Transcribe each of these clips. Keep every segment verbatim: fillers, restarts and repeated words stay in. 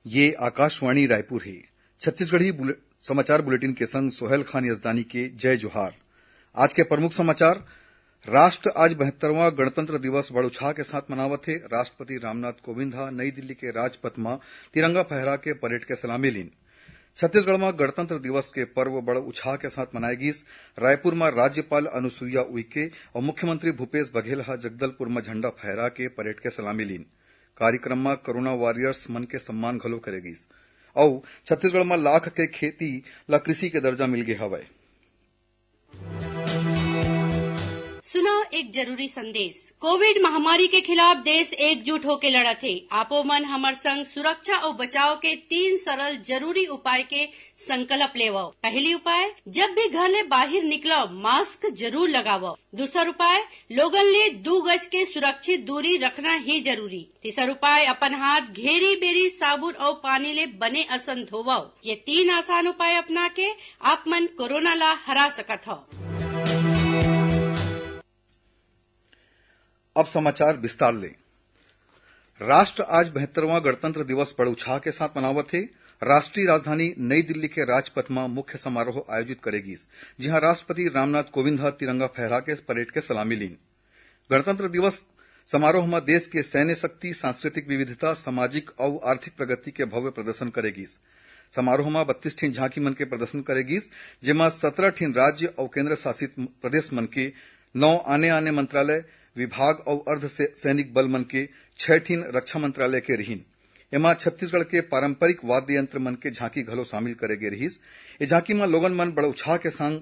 ये आकाशवाणी रायपुर हे। छत्तीसगढ़ी बुले-, समाचार बुलेटिन के संग सोहेल खान यजदानी के जय जोहार। आज के प्रमुख समाचार। राष्ट्र आज बहत्तरवां गणतंत्र दिवस बड़ उछाह के साथ मनावत हे। राष्ट्रपति रामनाथ कोविंद ह नई दिल्ली के राजपथ म तिरंगा फहरा के परेड के सलामी लीन। छत्तीसगढ़ म गणतंत्र दिवस के पर्व बड़ उछाह के साथ मनाए गीस। रायपुर म राज्यपाल अनुसुईया उइके अउ मुख्यमंत्री भूपेश बघेल ह जगदलपुर म झंडा फहरा के परेड के सलामी लीन। कार्यक्रम म कोरोना वॉरियर्स मन के सम्मान घलो करे गीस। अउ छत्तीसगढ़ म लाख के खेती ला कृषि के दर्जा मिल गे हवय। सुनो एक जरूरी संदेश। कोविड महामारी के खिलाफ देश एकजुट होके लड़त हे। आपो मन हमर संग सुरक्षा अउ बचाव के तीन सरल जरूरी उपाय के संकल्प लेवव। पहली उपाय, जब भी घर ले बाहिर निकलव, मास्क जरूर लगावव। दूसर उपाय, लोगन ले दू गज के सुरक्षित दूरी रखना ही जरूरी। तीसर उपाय, अपन हाथ घेरी बेरी साबुन अउ पानी ले बने असन धोवव। ये तीन आसान उपाय अपना के आप मन कोरोना ला हरा सकत हव। अब समाचार विस्तार ले। राष्ट्र आज बहत्तरवां गणतंत्र दिवस बड़ उछाह के साथ मनावत हे। राष्ट्रीय राजधानी नई दिल्ली के राजपथ म मुख्य समारोह आयोजित करे गीस, जिहां राष्ट्रपति रामनाथ कोविंद ह तिरंगा फहरा के परेड के सलामी लीन। गणतंत्र दिवस समारोह म देश के सैन्य शक्ति, सांस्कृतिक विविधता, सामाजिक अउ आर्थिक प्रगति के भव्य प्रदर्शन करे गीस। समारोह म बत्तीस ठिन झांकी मन के प्रदर्शन करे गीस, जेमा सत्रह ठिन राज्य अउ केंद्र शासित प्रदेश मन के नौ आने-आने मंत्रालय, विभाग अउ अर्ध से-, सैनिक बल मन के छह ठिन रक्षा मंत्रालय के रिहिन। एमा छत्तीसगढ़ के पारंपरिक वाद्य यंत्र मन के झांकी घलो शामिल करे गे रिहिस। ए झांकी म लोगन मन बड़ उछाह के संग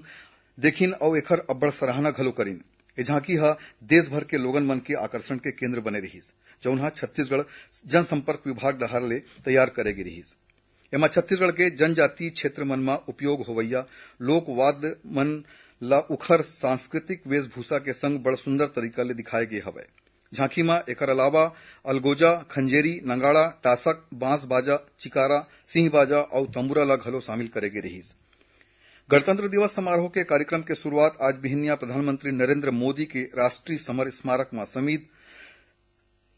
देखिन अउ एखर अब्बड़ सराहना घलो करिन। ए झांकी ह देश भर के लोगन मन के आकर्षण के केंद्र बने रिहिस, जउन ह छत्तीसगढ़ जनसंपर्क विभाग डहार ले तैयार करे गे रिहिस। एमा छत्तीसगढ़ के जनजातीय क्षेत्र मन म उपयोग होवइया लोकवाद्य मन ल उखर सांस्कृतिक वेशभूषा के संग बड़ सुंदर तरीका ले दिखाए गे हवय। झांकी म एकर अलावा अलगोजा, खंजेरी, नगाड़ा, टासक, बांस बाजा, चिकारा, सिंह बाजा अउ तंबूरा ल घलो शामिल करे गे रिहिस। गणतंत्र दिवस समारोह के कार्यक्रम के शुरुआत आज बिहनिया प्रधानमंत्री नरेंद्र मोदी के राष्ट्रीय समर स्मारक म शहीद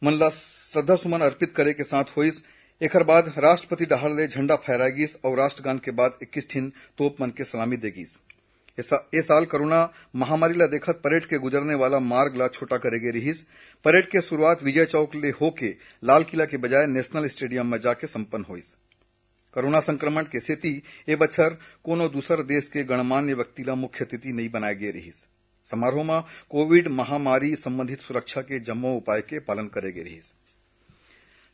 मन ला श्रद्धा सुमन अर्पित करे के साथ होइस। एखर बाद राष्ट्रपति डहार ले झंडा फहराए गीस अउ राष्ट्रगान के बाद इक्कीस ठिन तोप मन के सलामी दे गीस। ए सा-, ए साल कोरोना महामारी ला देखत परेड के गुजरने वाला मार्ग ला छोटा करे गे रिहिस। परेड के शुरुआत विजय चौक ले होके लाल किला के बजाय नेशनल स्टेडियम म जाके संपन्न होइस। कोरोना संक्रमण के सेती ए बछर कोनो दूसर देश के गणमान्य व्यक्ति ला मुख्य अतिथि नइ बनाए गे रिहिस। समारोह म कोविड महामारी संबंधित सुरक्षा के जम्मो उपाय के पालन करे गे रिहिस।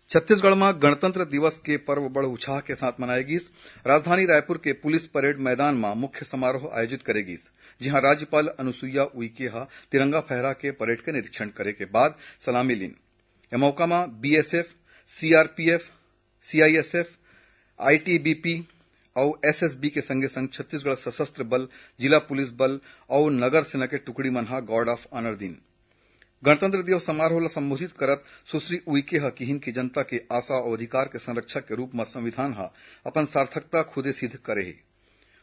छत्तीसगढ़ म गणतंत्र दिवस के पर्व बड़ उछाह के साथ मनाए गीस। राजधानी रायपुर के पुलिस परेड मैदान म मुख्य समारोह आयोजित करे गीस, जिहां राज्यपाल अनुसुईया उइके ह तिरंगा फहरा के परेड के निरीक्षण करे के बाद सलामी लीन। ए मौका म बीएसएफ, सीआरपीएफ, सीआईएसएफ, आईटीबीपी अउ एसएसबी के संगे संग छत्तीसगढ़ सशस्त्र बल, जिला पुलिस बल अउ नगर सेना के टुकड़ी मन ह गार्ड ऑफ ऑनर दीन। गणतंत्र दिवस समारोह ल संबोधित करत सुश्री उइके ह किहिन कि जनता के आशा अउ अधिकार के संरक्षक के रूप म संविधान ह अपन सार्थकता खुदे सिद्ध करे हे।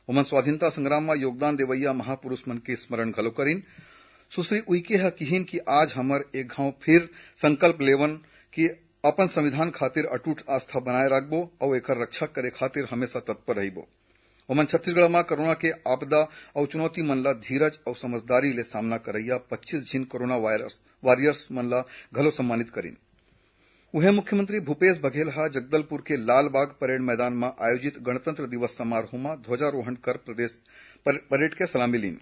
ओमन स्वाधीनता संग्राम म योगदान देवइया महापुरुष मन के स्मरण घलो करिन। सुश्री उइके ह किहिन कि आज हमर एक घांव फिर संकल्प लेवन कि अपन संविधान खातिर अटूट आस्था बनाए राखबो अउ एकर रक्षा करे खातिर हमेशा तत्पर रहिबो। ओमन छत्तीसगढ़ म कोरोना के आपदा अउ चुनौती मन ल धीरज अउ समझदारी ले सामना करइया पच्चीस झिन कोरोना वायरस, वॉरियर्स मन ल घलो सम्मानित करिन। उहें, मुख्यमंत्री भूपेश बघेल ह जगदलपुर के लालबाग परेड मैदान म आयोजित गणतंत्र दिवस समारोह म ध्वजारोहण कर प्रदेश पर-, परेड के सलामी लीन।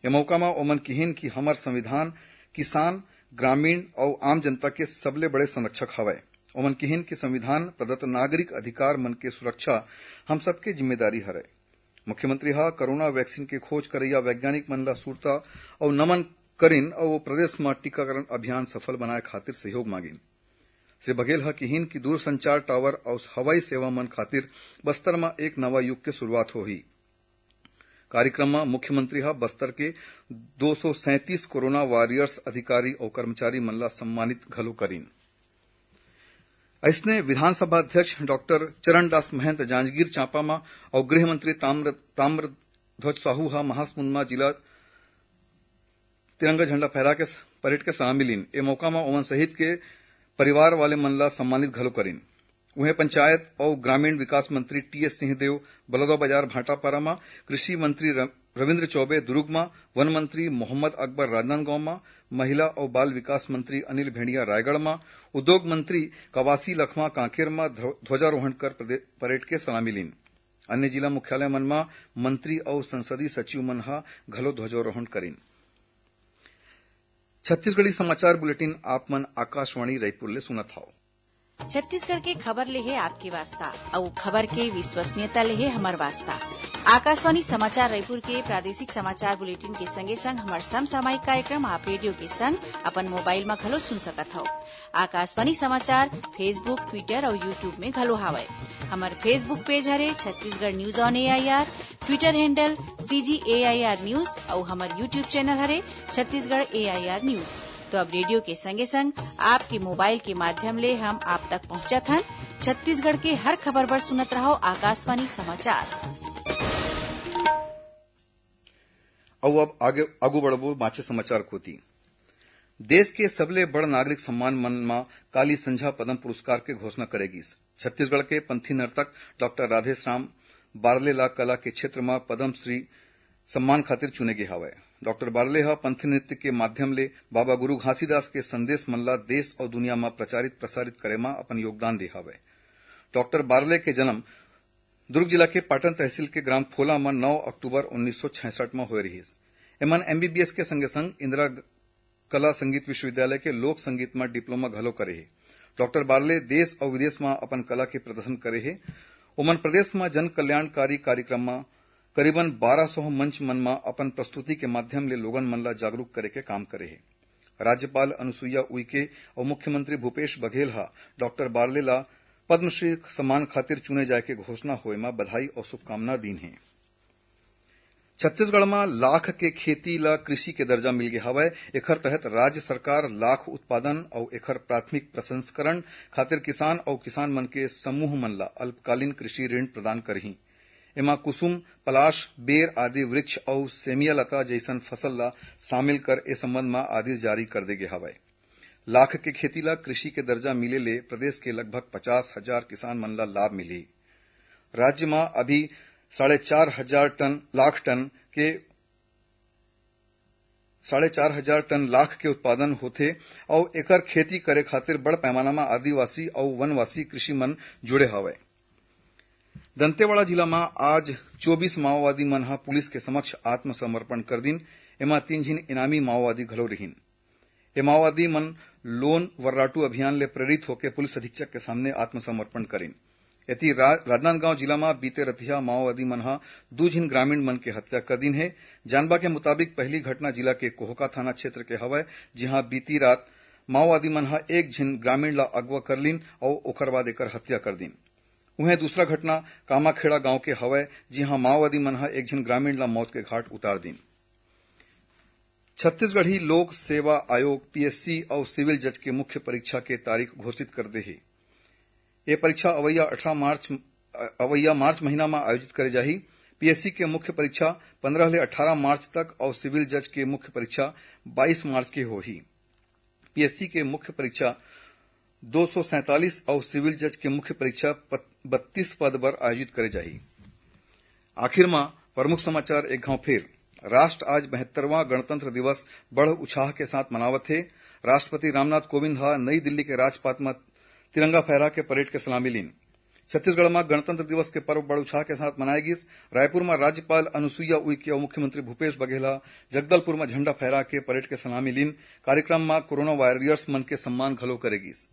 ए मौका म ओमन किहिन कि हमर संविधान किसान, ग्रामीण अउ आम जनता के सबले बड़े संरक्षक हवय। ओमन किहिन कि संविधान प्रदत्त नागरिक अधिकार मन के सुरक्षा हम सबके जिम्मेदारी हरय। मुख्यमंत्री ह कोरोना वैक्सीन के खोज करइया वैज्ञानिक मन ल सुरता अउ नमन करिन अउ प्रदेश म टीकाकरण अभियान सफल बनाए खातिर सहयोग मांगिन। श्री बघेल ह किहिन कि दूरसंचार टावर अउ हवाई सेवा मन खातिर बस्तर म एक नवा युग के शुरुआत होही। कार्यक्रम म मुख्यमंत्री ह बस्तर के दो सौ सैंतीस कोरोना वॉरियर्स अधिकारी अउ कर्मचारी मन ला सम्मानित घलो करिन। अइसने विधानसभा अध्यक्ष डॉक्टर चरणदास महंत जांजगीर चांपा म अउ गृह मंत्री ताम्र-, ताम्रध्वज साहू ह महासमुंद म जिला तिरंगा झंडा फहरा के परेड के सलामी लीन। ए मौका म ओमन शहीद के परिवार वाले मन ला सम्मानित घलो करिन। उहें, पंचायत अउ ग्रामीण विकास मंत्री टीएस सिंहदेव बलौदाबाजार भाटापारा म, कृषि मंत्री र-, रविंद्र चौबे दुर्ग म, वन मंत्री मोहम्मद अकबर राजनांदगांव म, महिला अउ बाल विकास मंत्री अनिल भेंड़िया रायगढ़ म, उद्योग मंत्री कवासी लखमा कांकेर म ध्व-, ध्वजारोहण कर प्रदे-, परेड के सलामी लीन। अन्य जिला मुख्यालय मन म मंत्री अउ संसदीय सचिव मन ह घलो ध्वजारोहण करिन। छत्तीसगढ़ी समाचार बुलेटिन आप मन आकाशवाणी रायपुर ले सुनत हव। छत्तीसगढ़ के खबर ले हे आपके वास्ता, अउ खबर के विश्वसनीयता ले हे हमर वास्ता। आकाशवाणी समाचार रायपुर के प्रादेशिक समाचार बुलेटिन के संगे संग हमर समसामयिक कार्यक्रम आप रेडियो के संग अपन मोबाइल म घलो सुन सकत हव। आकाशवाणी समाचार Facebook, Twitter अउ YouTube में घलो हावय। हमर Facebook पेज हरे Chhattisgarh news on AIR, Twitter handle CG AIR news अउ हमर YouTube चैनल हरे छत्तीसगढ़ एआईआर न्यूज। तो अब रेडियो के संगे संग आपके मोबाइल के माध्यम ले हम आप तक पहुंचत हन। छत्तीसगढ़ के हर खबर बर सुनत रहव आकाशवाणी समाचार। अउ अब आगे, आगू बढ़बो बांचे समाचार कोति। देश के सबले बड़ नागरिक सम्मान मन म काली संझा पद्म पुरस्कार के घोषणा करे गिस। छत्तीसगढ़ के पंथी नर्तक डॉक्टर राधेश्याम बारले ला कला के क्षेत्र म पद्मश्री सम्मान खातिर चुने गे हावय। डॉक्टर बारले ह पंथी नृत्य के माध्यम ले बाबा गुरु घासीदास के संदेश मन ला देश अउ दुनिया म प्रचारित प्रसारित करे म अपन योगदान दे हावय। डॉक्टर बारले के जन्म दुर्ग जिला के पाटन तहसील के ग्राम फोला म नौ अक्टूबर उन्नीस सौ छियासठ म होए रिहिस। एमन एमबीबीएस के संगे संग इंदिरा ग-, कला संगीत विश्वविद्यालय के लोक संगीत म डिप्लोमा घलो करे हे। डॉक्टर बारले देश अउ विदेश म अपन कला के प्रदर्शन करे हे। ओमन प्रदेश म जन कल्याणकारी कार्यक्रम म करीबन बारह सौ मंच मन म अपन प्रस्तुति के माध्यम ले लोगन मन ला जागरूक करे के काम करे हे। राज्यपाल अनुसुईया उइके अउ मुख्यमंत्री भूपेश बघेल ह डॉक्टर बारले ला पद्मश्री सम्मान खातिर चुने जाय के घोषणा होए म बधाई अउ शुभकामना दीन हे। छत्तीसगढ़ म लाख के खेती ला कृषि के दर्जा मिल गे हवय। एखर तहत राज्य सरकार लाख उत्पादन अउ एखर प्राथमिक प्रसंस्करण खातिर किसान अउ किसान मन के समूह मन ला अल्पकालीन कृषि ऋण प्रदान करही। एमा कुसुम, पलाश, बेर आदि वृक्ष अउ सेमिया लता जइसन फसल ला शामिल कर ए संबंध म आदेश जारी कर दे गे हवय। लाख के खेती ला कृषि के दर्जा मिले ले प्रदेश के लगभग पचास हजार किसान मन ला लाभ मिलही। राज्य म अभी साढ़े चार हजार टन, लाख टन के, साढ़े चार हजार टन लाख के उत्पादन होथे अउ एकर खेती करे खातिर बड़ पैमाना म आदिवासी अउ वनवासी कृषि मन जुड़े हवय। दंतेवाड़ा जिला म आज चौबीस माओवादी मन ह पुलिस के समक्ष आत्मसमर्पण कर दिन। एमा तीन झिन इनामी माओवादी घलो रिहिन। ए माओवादी मन लोन वर्राटू अभियान ले प्रेरित होके पुलिस अधीक्षक के सामने आत्मसमर्पण करिन। एती रा-, राजनांदगांव जिला म बीते रतिहा माओवादी मन ह दू झिन ग्रामीण मन के हत्या कर दिन हे। जानबा के मुताबिक, पहली घटना जिला के कोहका थाना क्षेत्र के हवय, जिहां बीती रात माओवादी मन ह एक झिन ग्रामीण ला अगवा कर लिन अउ ओकर बाद एकर हत्या कर दिन। उहें, दूसरा घटना कामाखेड़ा गांव के हवय, जिहां माओवादी मन ह एक झिन ग्रामीण ला मौत के घाट उतार दिन। छत्तीसगढ़ी लोक सेवा आयोग, पीएससी, अउ सिविल जज के मुख्य परीक्षा के तारीख घोषित कर दे हे। ये परीक्षा अवैया अठारह मार्च, अवैया मार्च महीना म आयोजित करे जाही। पीएससी के मुख्य परीक्षा पंद्रह ले अठारह मार्च तक अउ सिविल जज के मुख्य परीक्षा बाईस मार्च के होही। पीएससी के मुख्य परीक्षा दो सौ सैंतालीस अउ सिविल जज के मुख्य परीक्षा पत-, बत्तीस पद बर आयोजित करे जाही। आखिर म प्रमुख समाचार एक घाव फेर। राष्ट्र आज बहत्तरवां गणतंत्र दिवस बड़ उछाह के साथ मनावत हे। राष्ट्रपति रामनाथ कोविंद ह नई दिल्ली के राजपथ म तिरंगा फहरा के परेड के सलामी लीन। छत्तीसगढ़ म गणतंत्र दिवस के पर्व बड़ उछाह के साथ मनाए गिस। रायपुर म राज्यपाल अनुसुईया उइके अउ मुख्यमंत्री भूपेश बघेल ह जगदलपुर म झंडा फहरा के परेड के सलामी लीन। कार्यक्रम म कोरोना वॉरियर्स मन के सम्मान घलो करे गिस।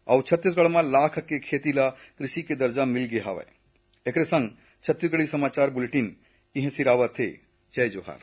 अउ छत्तीसगढ़ म लाख के खेती ला कृषि के दर्जा मिल गे हवय। एकरे संग छत्तीसगढ़ी समाचार बुलेटिन इहें सिरावत हे। जय जोहार।